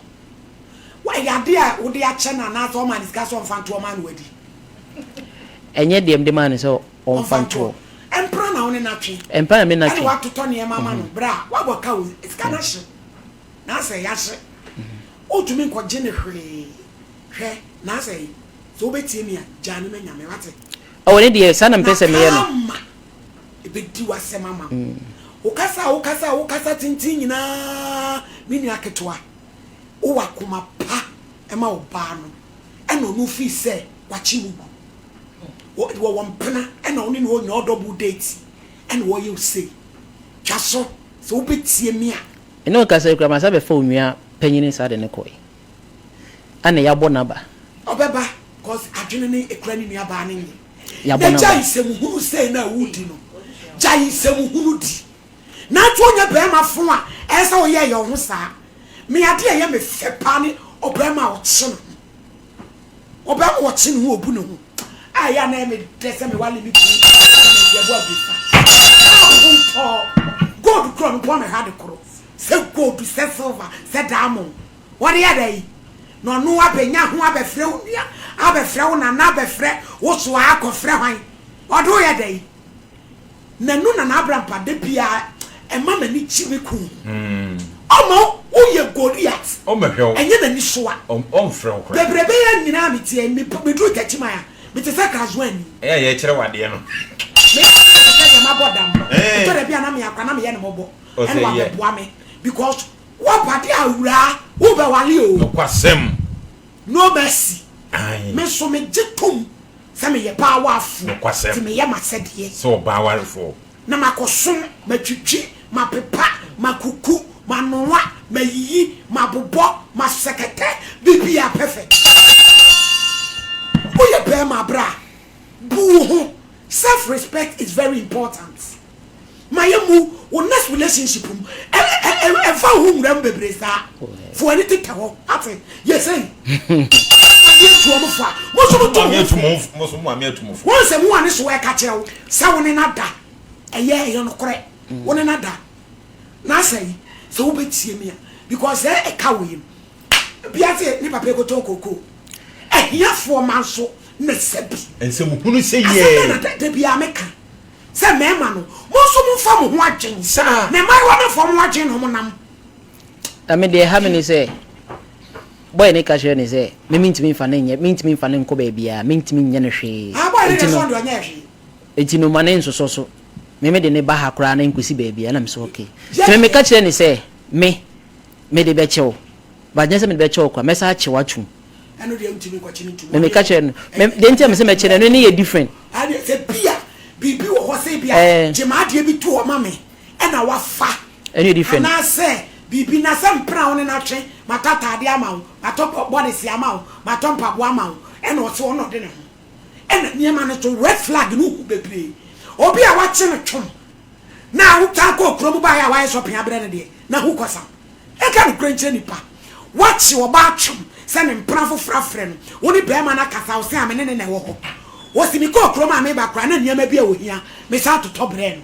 wo. Ɛyɛ adeɛ a wode akyɛ no anaasɛ ɔmaa no sika sɛ ɔmfa ntoɔ maa no wadi? Ɛnyɛ deɛ mede maa no sɛ ɔmfa ntoɔ. Mpra na wo ne no atwe. Mpra na me ne no atwe. Ɛna watotɔ nneɛma ama no berɛ a wabɔ ka o, sika no ahye. Naasɛ yɛahye. Wontumi nkɔgye no hwee. Hwɛ, naasɛ sɛ wobɛtie me a, gyaa no ma Nyame, wate? Ɔwɔ ne deɛ, saa na mepɛ sɛ meyɛ no. Na karma ɛbɛdi w'asɛm ama wo. Wo kasa a wokasa a wokasa tenten nyinaa, me nua ketewa, wowɔ akoma pa ma wo baa no, ɛna ɔno fii sɛ wakye mu gu. Wɔwɔ mpena ɛna ɔne ne ɔnya ɔdouble date ɛna ɔyɛ wo sei. Twa so sɛ wobɛtie me a. Me ne wo kasa yi koraa masan bɛfa onua panyini saa de no kɔe. Ɛna yɛabɔ n'aba. Ɔbɛba cause adwene no ekura ne nua baa no nye. Yɛabɔ Na n'aba. gyae nsɛm hunu sei no a wodi no. Gyae nsɛm hunu di. Nanso wonyɛ barima fo a ɛyɛ sɛ woyɛ yɛ wo ho saa. Me ade a ɛyɛ me fɛ paa ne ɔbarima a ɔkye ne ho. Ɔbarima a ɔkye ne ho obu ne ho a ɛyɛ a na ɛyɛ me dɛ sɛ mewale me kunu na mede ɛbɔ abirifa. Apontɔɔ gold korɔ no mpo amɛhwɛ ade koro sɛ gold sɛ silver sɛ diamond wɔde yɛ dɛ yi na ɔno abɛnya ho abɛfrɛ wo nua abɛfrɛ wo nana abɛfrɛ wo soa akɔfrɛ hwan ɔde wo yɛ dɛ yi. Na ɛno na n'abrampa da biara ɛma m'ani gye me kunu ho. Ɔma woyɛ Goliat, ɛnyɛ n'ani so a. Bebrebe yɛ nyinaa meteɛ, meduru Techiman a, mete sɛ Krazoani. Ɛyɛ a yɛkyerɛ wo adeɛ no. Meyɛ te sɛ deɛ mabɔ dam. Ɛtɔ da bi a na meyɛ akora na meyɛ no mmɔbɔ. Ɛna wabɛboa me because woaba de awuraa wobɛwale o. Nokwasɛm. No mercy. Me nso megye tom Sɛ meyɛ baa wafoɔ. Nokwasɛm. Nti meyɛ m'asɛdeɛ. Sɛ ɔbaa warefoɔ. Na makɔsom, matwitwi, mapepa, makuku, manoa, mayiyi, mabobɔ, masɛkɛtɛ, biribiara perfect. Woyɛ barima bra, bu wo ho, self respect is very important. Ma yɛ mu wo next relationship mu ɛnfa wo ho nwura mu bebree saa fo w'ani tetɛ hɔ ate yɛ sɛyi maame atu wɔn fo a mo nso mo to mo fo wɔn sɛ mo ane so ɛka kyerɛ wo sɛ wo ne na da ɛyɛ ɛyɛ nokorɛ wo ne na da na asɛ yi sɛ wobɛtie mi a because sɛ ɛka wo yi bia sɛ ne papa ɛkɔtɔn koko ahiafoɔ ma nso na sɛ bi nsɛm hunu sɛ yɛ asɛm na da bia meka Sɛ mmarima no, mo nso momfa mo ho adwen. Saa. Na mmaayewa no mfa wɔn adwen na wɔnam. Na me deɛ ɛha me ne sɛ, boy no ka kyerɛ no sɛ, me mentumi mfa no nyɛ, mentumi mfa no nkɔ baabiara, mentumi nyɛ no hwee. Ah, boy no Enti deɛ no, sɛ ɔno deɛ ɔnyɛɛ hwee. enti no ma no nsosɔ so. Me mede no ba ha koraa na ɛnkɔsi baabiara. Na me sɛ okay. Yɛ Nti me deɛ. meka kyerɛɛ no sɛ, me, mede bɛkyɛ wo. But nyɛ sɛ mede bɛkyɛ wo koraa, mɛsan akye wo atom. Ɛno deɛ wontumi nkɔkye no ntom. Me meka kyerɛ no, me, deɛ nti a mesɛ mɛkye no, ɛno ne yɛ different. Ɛne sɛ bia biribi wɔ hɔ sɛ bia Ɛɛ. gye m'adeɛ bi to hɔ ma me ɛna wafa. Ɛno yɛ different. Anaasɛ. biribi na sɛ mpena wo ne no atwe, matɔ ataadeɛ ama wo, matɔ bɔdese ama wo, matɔ mpaboa ama wo, ɛna ɔse ɔno ɔde ne ho. Ɛna nneɛma no so red flag no hu bebree. Obi a wakye no twom na wosan kɔɔ kurom baeɛ a wayɛ shopping abrɛ no deɛ, na ho kɔsam. Yɛnka nokorɛ nkyerɛ nnipa. Woakye ɔbaa twom sɛ ne mpena foforɔ afrɛ no, wo ne barima no akasa, ɔse a me ne no na ɛwɔ hɔ. Ɔse mekɔɔ kurom a mereba koraa na nneɛma bi a ɔhia mesan totɔ brɛɛ no.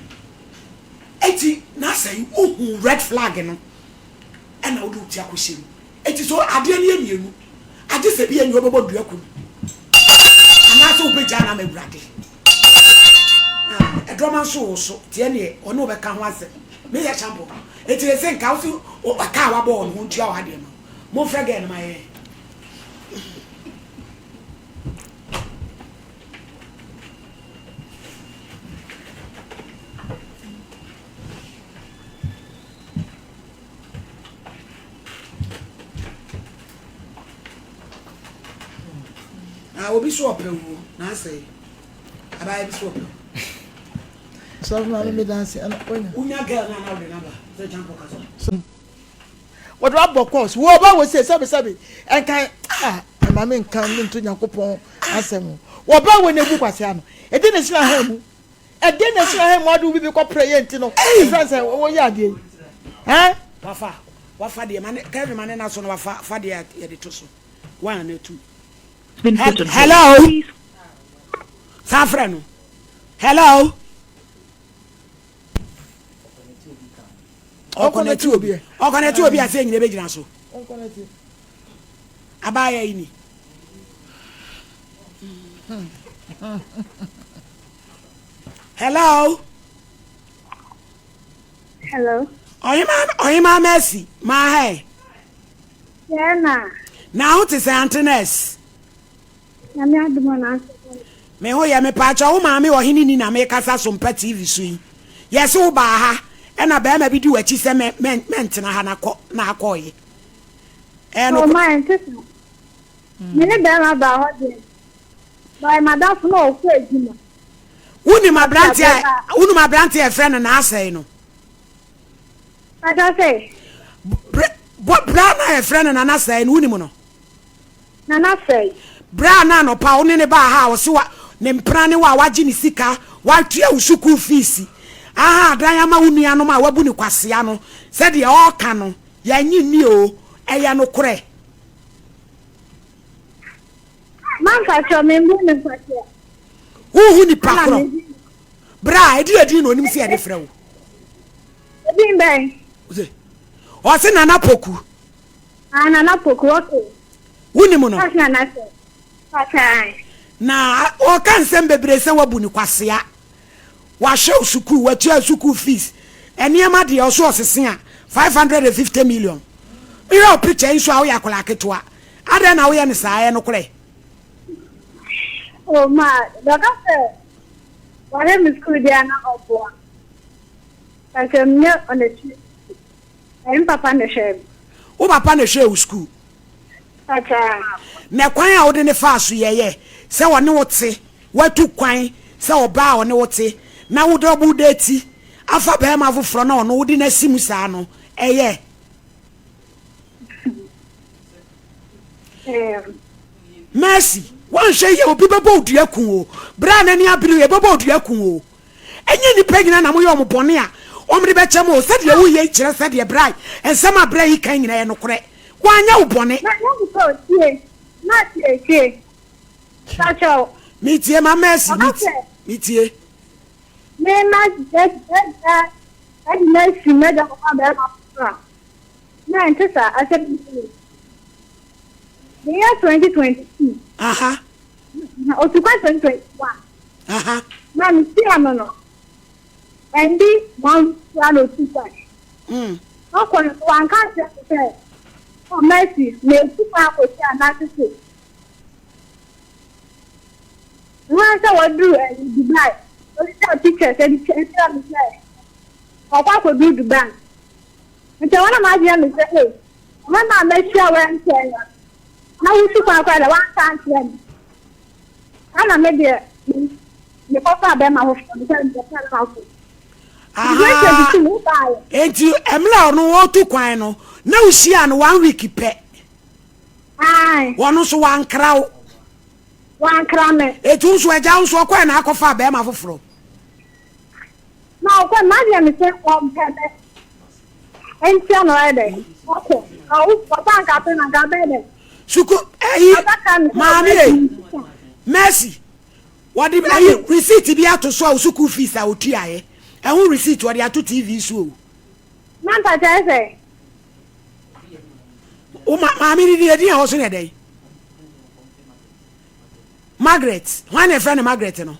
Enti na sɛ wohu red flag no ɛna wode wo ti akɔhyɛ mu. Enti so adeɛ no yɛ mmienu, agye sɛ bi a nea ɔbɛbɔ dua ku no anaasɛ wobɛgyaa no ama Awurade. Ah, ɛdɔma nso wo so, nti ɛneɛ ɔne wobɛka ho asɛm. Meyɛ shampoo. Enti ɛsɛ nka wo so ɔka a wabɔ wɔ no ho ntua w'adeɛ ma wo. Momfrɛ girl no ma yɛn. Na obi so ɔpɛ wo na asɛe. Abaayewa bi so ɔpɛ wo. Sɔfo maame mi danse ɛna onya. Wonya girl na na wode no aba sɛ kyampo kasa. Wɔde wabɔ course wo ɔba wɔ se sɛbi sɛbi ɛnkan ah ɛma mi nka mi nto Nyankopɔn asɛm wɔba wɔ na ebu kwasea no ɛdi ne sena ha mu ɛdi ne sena ha mu ade wo bibi kɔ pere yɛ nti no ɛfɛn sɛ wɔyɛ adeɛ yi ɛn. Wafa wafa deɛ ma ne Kevin ma ne na so no wafa fa deɛ yɛde to so one and two. Hello saa frɛ no hello. Ɔkɔnɛte obi ɔkɔnɛte obi a sɛ nyina bɛgyina so abaayɛ yi ni. Hello. Hello. Ɔhema Ɔhema Mercy maa ha. Yɛ na. Na ho te sɛ Auntie Nurse. Nyame adom a na Me ho yɛ mepaakyɛw wo maame ɔhene ni na mekasa so mpa TV so yi yɛse wo baa ha ɛna bɛɛma bi di wakyi sɛ mɛ mɛ mɛntena ha na kɔ na akɔɔye ɛyɛ no. Ɔma ɛnte sa me ne bɛɛma baa hɔ deɛ but madamfo na ɔkɔ adwuma. Wonim aberante a wonim aberante a ɛfrɛ no Naasɛe no. Pata sɛ. Bra bra na ɛfrɛ no Nana Sɛe no wonim no. Nana sɛe. Berɛ a na anɔpa wo ne no baa ha a ɔse wa ne mpena ne wo a wagye ne sika, watua wo sukuu fiisi, aha adan ama wo nuanom a wabu no kwasea no, sɛdeɛ ɔreka no yɛnnye nni oo, ɛyɛ nokorɛ? Mampakyɛw, menbu no kwasea. Wonhu nipa korɔ? Berɛ a ɛdi edin na onim sɛ yɛde frɛ wo. Edin bɛn? Ɔse Nana Poku. Ah Nana Poku okay. Wonim no? That's Nana sɛ. Pakyɛ. Na ɔka nsɛm bebree sɛ wabu no kwasea. Wahwɛ wo sukuu, watua sukuu fees. Nneɛma deɛ ɔso ɔsese a, 550 million. Mehwɛ wo picture yi nso a woyɛ akwadaa ketewa. Adɛn na woyɛ no saa? Ɛyɛ nokorɛ? Oh ma, dɔka sɛ wahwɛ me sukuu deɛ a na ɔboa. Pakyɛ menyɛ ɔnakyi. Ɛyɛ me papa na ɛhwɛɛ me. Wo papa na ɛhwɛɛ wo sukuu? Pakyɛ. Na kwan a wode no faa so yɛeɛ sɛ ɔne wo te, woatu kwan sɛ ɔbaa a ɔne wo te, na wode ɔbo date afa barima foforɔ na ɔno wode no asi mu saa no, ɛyɛ? Mercy, woanhwɛ yie a obi bɛbɔ wo dua ku wo. Berɛ a n'ani abere wo, yɛbɛbɔ wo dua ku wo. Ɛnyɛ nnipa nyinaa na moyɛ wɔn bɔne a wɔde bɛkyɛ mo o. Sɛdeɛ woyɛ yi kyerɛ sɛdeɛ berɛ a nsɛm a berɛ yi ka nyinaa yɛ nokorɛ. Wɔanyɛ wo bɔne. Na na nipa o tie na tie tie pakyɛw. Metie ma Mercy Ɔka sɛ. metie. Me ma ɛgya ɛde ma si m'agya kɔfa bɛrima foforɔ a na ɛnte saa asɛm bi nie. Meyɛ 2022. Aha. Na otukwa 2021. Aha. Na mehyia no no, ɛndi one koraa na otu kwan. Mm. Ɔkɔ no, wanka ankyerɛ me sɛ, oh Mercy, metu kwan akɔhyia anaasɛ sei. Mehu sɛ waduru ɛyi Dubai, ɔtwitwa pictures ɛde kyerɛ me sɛ ɔkɔ akɔduru Dubai. Nti ɛhɔ na m'adwene yɛ me sɛ, ei, mmarima a mahyia wɔ ɛnkyɛn no, na wotu kwan koraa deɛ wanka ankyerɛ me. Ɛna me deɛ mekɔfaa bɛrima foforɔ, mekɔfaa bɛrima foforɔ. Ahaa, enti mmerɛ a ɔno ɔretu kwan no, na wohyiaa no one week pɛ? Ae. Ɔno nso wankra wo? Wankra me. Enti wo nso agya wo nso ɔkɔɛ na akɔfaa bɛrima foforɔ? Na ɔkɔ no, m'adwene me sɛ ɔmpɛ me. Enti na ɔyɛ dɛ, ɔkɔ. Ɔba nka afei na nka abɛyɛ dɛ. Suku, ɛyi, maame ei, Mercy, Wɔde ayi receipt bi ato so a wo sukuu fees a otuaeɛ ɛho receipt wɔde ato TV so o. Manta kyerɛ sɛ. Wo ma maame no din edin a ɛwɔ so no yɛ dɛn? Margaret. Hwan na ɛfrɛ no Margaret no?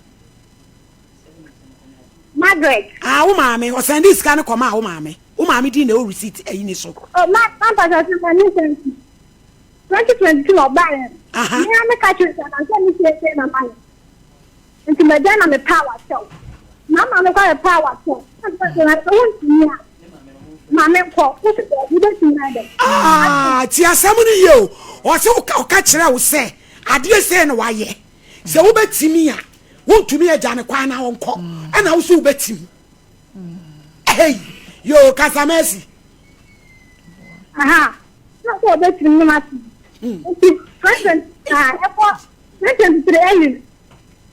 Margaret. Ah, wo maame ɔsɛnde sika no kɔmaa wo maame. Wo maame din na ɛwɔ receipt ayi ne so. Oh, ma manta kyerɛ sɛ ma ne sɛnti. 2022 na ɔbaeɛ no, me ara meka kyerɛ sɛ anka me siesie na mayɛ. Nti magya na mepɛ a wakyɛw. Mama no kora mepɛ a wakyɛw. Na meka kyerɛ no sɛ wontumi a, ma menkɔ. Wo sɛ daabi wobɛtumi ayɛ dɛ. Ah, ti asɛm no yie o. Ɔsɛ ɔka kyerɛ wo sɛ adeɛ sei na wayɛ. Sɛ wobɛtumi a, wontumi agya ne kwan na ɔnkɔ. Ɛna wo sɛ wobɛtumi. Hey, yo, kasa Mercy. Aha. Na sɛ ɔbɛtumi no ase. Nti president a ɛkɔ 2023 early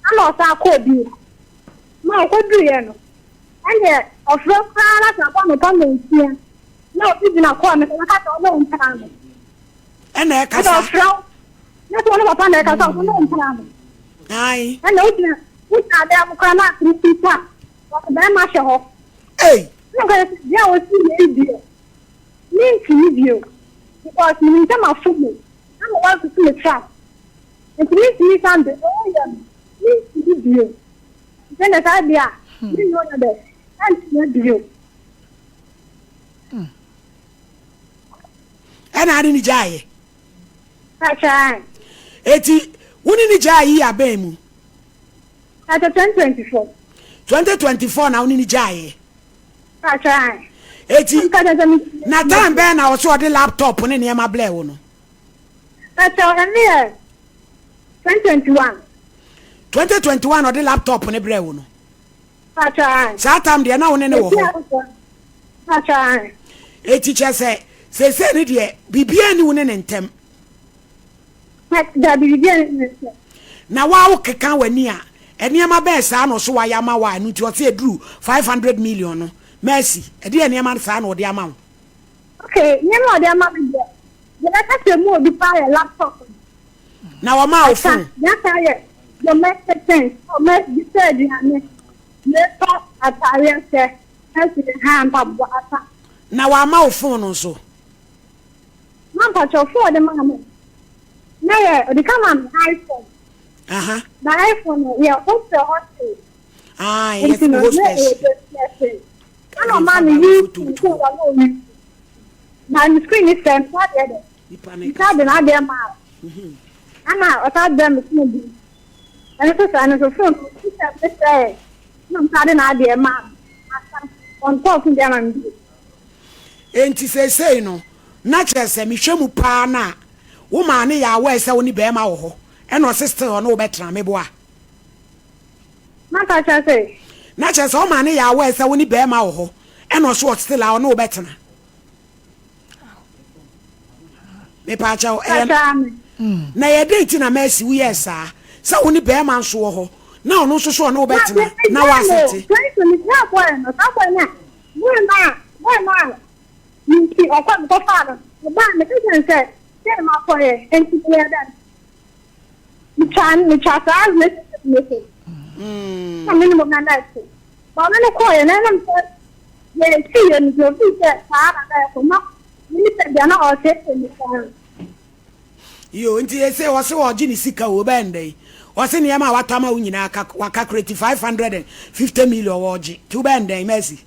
ana ɔsan kɔɔ bio. Ma ɔkɔduruiɛ no, ɛnneɛ ɔfrɛ koraa na sɛ abɔ anɔpa nnɔnsia na obi gyina kɔɔ no so na ka sɛ ɔne wo mpena no. Ɛna ɛkasa. Ɛna ɔfrɛ wo na sɛ ɔne papa na ɛkasa ɔne wo mpena no. Ae. Ɛna wogyina wogyina adan mu koraa na atiri ti pa wɔde bɛrima hyɛ hɔ. Ei. Ɛna ɔka sɛ deɛ a wɔsi yɛ yi deɛ. Mentumi bio because menim sɛ mafom o na ma woasusu me trust nti mentumi nsan de deɛ woyɛ no mentumi bio nti ɛnɛ saa deɛ a me ne wo yɛ dɛ ɛntena bio. Ɛna ade ne gyaeɛ. Pakyɛ. Eti wo ne ne gyae yi abɛn mu? Pakyɛ 2024. 2024 na wo ne ne gyaeɛ? Eti, na time bɛn na ɔsɛ ɔde laptop ne nneɛma blɛ wo no? Ɛkyɛw ɛne yɛ 2021. 2021 ɔde laptop ne brɛ wo no? Saa time deɛ na wo ne ne wɔ hɔ. Eti kyɛ sɛ seesei ne deɛ biribiara ni wo ne ne ntɛm. Dabi, biribiara nni ne nsam. Na wo a wokeka w'ani a, nneɛma bɛn saa na ɔso wayɛ ama wo a ɛno nti ɔse aduru 500 million no? Mercy, ɛdeɛn nneɛma saa na ɔde ama wo? Okay, nneɛma a ɔde ama me deɛ, deɛ mɛka sɛ emu odu paa yɛ laptop no. Na ɔmaa wo phone? Asa, deɛ aka yɛ domestic things, ɔma bi sɛ aduane, metɔ ataareɛ hyɛ, ɛsi ha mpaboa asa. Na wama wo phone no nso? Ma mpakyɛw phone ɔde maa me na yɛ ɔde ka maa me iPhone. Aha. Na iPhone no yɛ hostel hostel. Ah, yɛ Nti no na hostel. ɛyɛ hostel. Ɛna ɔmaa me YouTube sɛ ɔma ɔyi. Na ne screen ne sɛ nsa deɛ dɛ. Nsa de n'adeɛ maa. Ɛna ɔsan brɛ me phone bi. Ɛno nso saa no nso phone no system ne sɛɛ. Ɛna ɔsan de n'adeɛ maa me. Asa ɔntɔɔ phone bi ama me bio. Enti seesei no, na kyerɛ sɛ mehwɛ mu paa no a, wo maane yɛ aware sɛ wo ne barima wɔ hɔ, ɛna ɔse still ɔne wo bɛtena, meboa? Maka kyerɛ sɛ. Na kyerɛ sɛ wo maane yɛ aware sɛ wo ne barima wɔ hɔ, ɛna ɔse still a ɔne wo bɛtena. Mepaakyɛw, ɛyɛ na ɛyɛ dɛn nti na Mercy woyɛɛ saa? Sɛ wo ne barima nso wɔ hɔ, na ɔno nso so ɔne wo bɛtena, na woasɛte. Saa boy no, saa boy no a Bere no a bere no a me nti ɔkɔ mekɔfaa no no, ɔbaa no, meka kyerɛɛ no sɛ, Sei na makɔyɛ, enti meyɛɛ dɛn? Metwaa metwaa saa relationship no so. Na me ne mo na na ɛte. Ba ɔno no kɔeɛ na ɛnam sɛ yɛsii yɛ no nti, ofii sɛ saa na na ɛkɔ. Na me nipa bia na ɔreteetee me saa. Yo, nti ese ɔse ɔgye ne sika o, ɔbɛyɛ no dɛn? Ɔse nneɛma a watɔ ama wo nyinaa ka wa calculate 550 million ɔgye, nti wobɛyɛ no dɛn Mercy?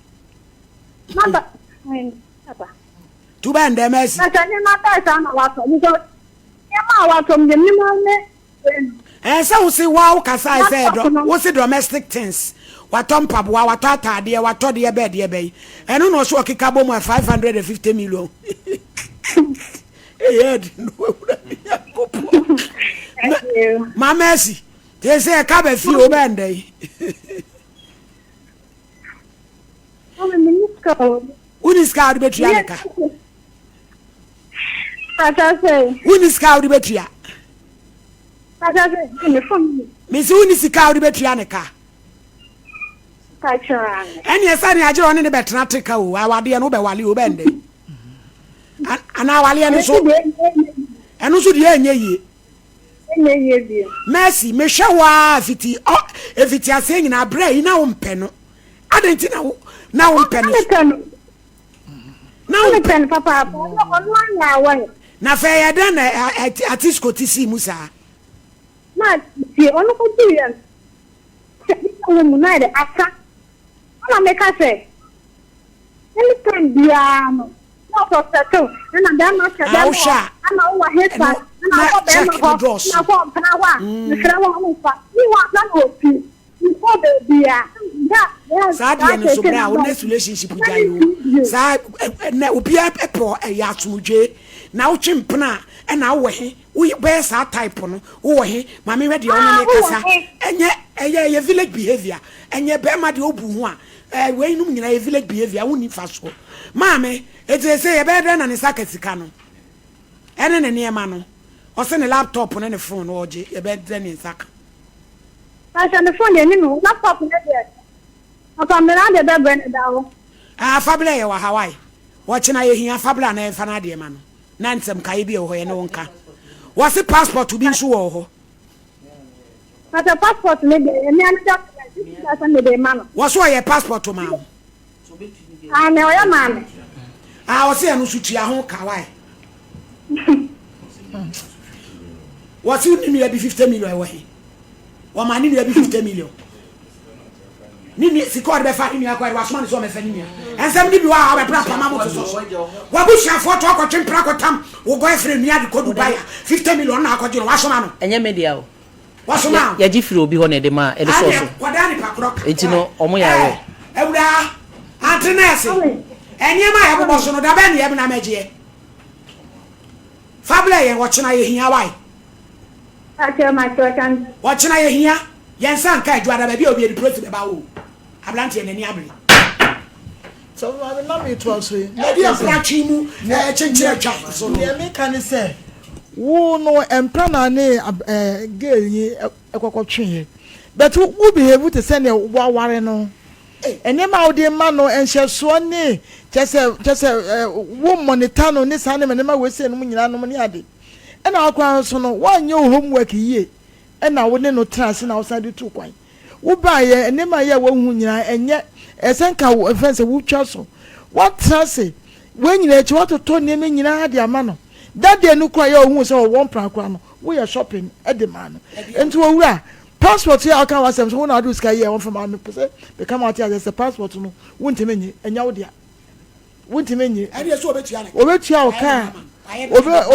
Maba, ɛn, papa. Nti wobɛyɛ no dɛn Mercy? Na sɛ nneɛma bɛɛ saa na watɔ, because nneɛma a watɔ no deɛ menim ara ne wei no. Ɛɛ sɛ wo se waa wo kasae sɛ ɛdɔ, wo se domestic things, watɔ mpaboa, watɔ ataadeɛ, watɔ deɛ bɛɛ deɛ bɛyi, ɛno na ɔse ɔkeka bɔ mu a 550 million. Ɛyɛ adi no awurade Nyankopɔn. Ma Mercy, te sɛ ɛka bɛ fie o bɛn dɛ yi. Mami, menni sika o. Wonni sika a wode bɛtua ne ka? Pata sɛ. Wonni sika a wode bɛtua? Pata sɛ, me fam. Mesi wonni sika a wode bɛtua ne ka? Ɛneɛ sɛ ne agyerɛ ɔne ne bɛtena te ka o, awadeɛ no wobɛwale o, wobɛndɛ. Anaa awaleɛ no so, ɛno nso deɛ ɛnyɛ yie. Ɛnyɛ yie bio. Mercy, mehwɛ wo ara fiti ɔ efiti aseɛ nyinaa berɛ yi na wompɛ no. Adɛn nti na wo na wompɛ no? Mepɛ no. Na wompɛ mepɛ no papaapa. Ɔno ɔno anyɛ aware. Na fɛ yɛ dɛn na atisko ti sii mu saa? Na tie ɔno kɔduru yɛ no sɛ bi wɔ mu na yɛ dɛ asa. Ɛna meka sɛ Anytime biara no na ɔsɔspɛte wo, ɛna bɛrima hyɛ Ah, bɛrima wohwɛ hɔ, a, ɛna wowɔ he fa, ɛno ɛna na wokɔ bɛrima check no hɔ, dɔɔso. ɛna wokɔ ɔmpena hɔ a, mesrɛ wo a womfa. Meanwhile na mewɔ fie, menkɔɔ baabiara. Da a Saa saa deɛ no so seesei berɛ a no wo ba next no, relationship na gyae o. mentumi bio. Saa ɛnɛ obiara pɛ ɛyɛ asomdwoe na wotwe mpena a ɛna wowɔ he wobɛyɛ saa type no wowɔ he ma mehwɛ deɛ ɔne Ah, ne wowɔ kasa he? ɛnyɛ ɛyɛ ɛyɛ village behavior ɛnyɛ bɛrima deɛ obu ho a Eh wei nom nyinaa yɛ village behavior wo nni mfasoɔ. Maame, enti seesei yɛbɛyɛ dɛn na ne nsa aka sika no ɛne ne nneɛma no? Ɔse ne laptop ne ne phone no ɔgye, yɛbɛyɛ dɛn ne nsa aka? Pakyɛ ne phone deɛ ɛni me hɔ, laptop no deɛ papa me na de bɛbrɛ no da hɔ. Ah fa brɛ yɛ wɔ ha wai, ɔkyena yɛhia fa bra na yɛmfa n'adeɛ ma no na nsɛm kaeɛ bi a ɛwɔ hɔ yɛne wo nka. Wɔse passport bi nso wɔ hɔ. Pàtɛ passport ne deɛ ɛmi ano document ti sɛ sɛ mede ma no. Wɔ so ɔyɛ passport maa wo. Ah na ɔyɛ maa me. Ah ɔsi ɛno so tua ho ka why. Wɔsi ne nua bi 50 million ɛwɔ he. Wɔma ne nua bi 50 million. Ne nua sika ɔde bɛfa ne nua kɔ ɛde wasoma ne sɛ ɔmɛfa ne nua. Ɛnsɛm ne bi wɔ a ɔbɛpra pama mo sosɔ so. Wabusuafoɔ to akɔtwe mpra kɔtam wo boyfriend nua de kɔ Dubai a 50 million na akɔgye no wasoma no. Ɛnyɛ me dea o. Wasoma o. Yɛgye firi obi hɔ na ɛde maa ɛde sɔɔ so. Kɔdaa nipa korɔ ka. Enti no ɔmo yɛ aware. Awuraa, Aunty Nurse, nneɛma a yɛbobɔ so no da bɛn na yɛbena mɛgyeɛ? Fa brɛ yɛn ɔkyena yɛhia wai. Ɔkyena yɛhia, yɛn nsa nka adwuada baabi a obi adi prosi bɛba oo. Abranteɛ n'ani abere. Sɛ maame na metoa so yi. Ɛde mpra twe mu kyenkyere atwa so no. Nea meka ne sɛ wo no mpra na ne girl yi kɔkɔ tweeɛ but wo behave te sɛ nea waware no. Nneɛma a wode ma no nhyɛsoɔ ne kyɛ sɛ kyɛ sɛ wo monitor no ne saa nneɛma nneɛma wei sei nom nyinaa nom ne ade. Ɛna wo koraa nso no woanyɛ wo homework yie ɛna wo ne no tena ase na wosan de tu kwan. Wobaeɛ nneɛma a ɛyɛ a woahu nyinaa ɛnyɛ ɛsɛ nka wo ɛfɛn sɛ wotwa so. Woatena ase wei nyinaa akyi woatotɔ nneɛma nyinaa de ama no. That day no koraa yɛ a ohuu sɛ ɔwɔ mpena koraa no woyɛ shopping de maa no. Nti owura passport yi a woka ho asɛm sɛ wo na wode wo sika yɛɛ wɔmfa maa me pɛ sɛ meka ma wote aseɛ sɛ passport no wontumi nye ɛnyɛ wo dea. Wontumi nye. Ɛdeɛ sɛ ɔbɛtua ne ka. Ɔbɛtua wo ka a,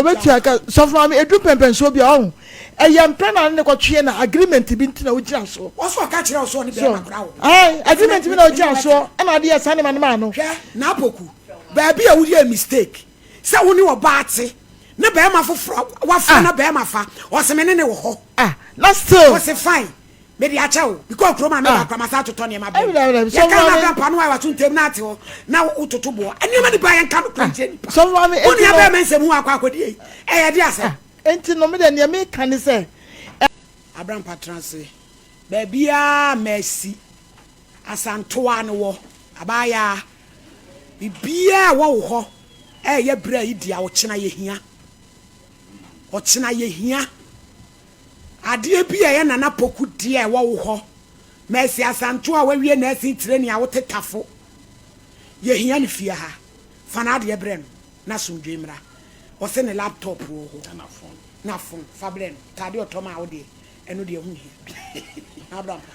ɔbɛtua ka. Sɔfo maame, ɛduru pɛmpɛnsoɔ bi a, ɔho, ɛyɛ mpɛ na ne kɔtweɛ na agreement bi nti na wogyina soɔ. Wɔn so ɔka kyerɛ wo sɛ ɔne bɛrima koraa wɔ hɔ. Ae, agreement bi na wogyina soɔ ɛna ade yɛ saa nneɛma no maa no. Hwɛ, Naapoku, baabi a woyɛɛ mistake sɛ wo ne ɔbaa te na bɛrima foforɔ wafrɛ na bɛrima fa, ɔse me ne ne wɔ hɔ. Ah, na still. Ɔse fine. Mede akyɛ wo. Mekɔɔ kurom a meba koraa masan atotɔ nneɛma abrɛ wo. Yɛka na abra mpoano a wato ntam na ate hɔ na wototo boɔ. Nneɛma nipa yɛnka nokorɛ nkyerɛ nipa. Wo nua bɛrima nsɛm hu akɔ akɔdi ei. Ɛyɛ de asɛm. Enti no me deɛ neɛ meka ne sɛ. Abrampa tena ase. Baabiara Mercy Asantewa no wɔ. Abaayaa. Biribiara a ɛwɔ wo hɔ ɛyɛ berɛ a yi dea ɔkyena yɛhia. Ɔkyena yɛhia. Adeɛ bi a ɛyɛ Nana Poku deɛ a ɛwɔ wo hɔ. Mercy Asantew a wawie nursing training a wote Tafo. Yɛhia no fie ha. Fa n'adeɛ brɛ no na asomdwoe mmra. Ɔse ne laptop wɔ hɔ. Na phone. Fa brɛ no. Ataadeɛ a ɔtɔ maa wo deɛ, ɛno deɛ ɛho nhia. Abrampa.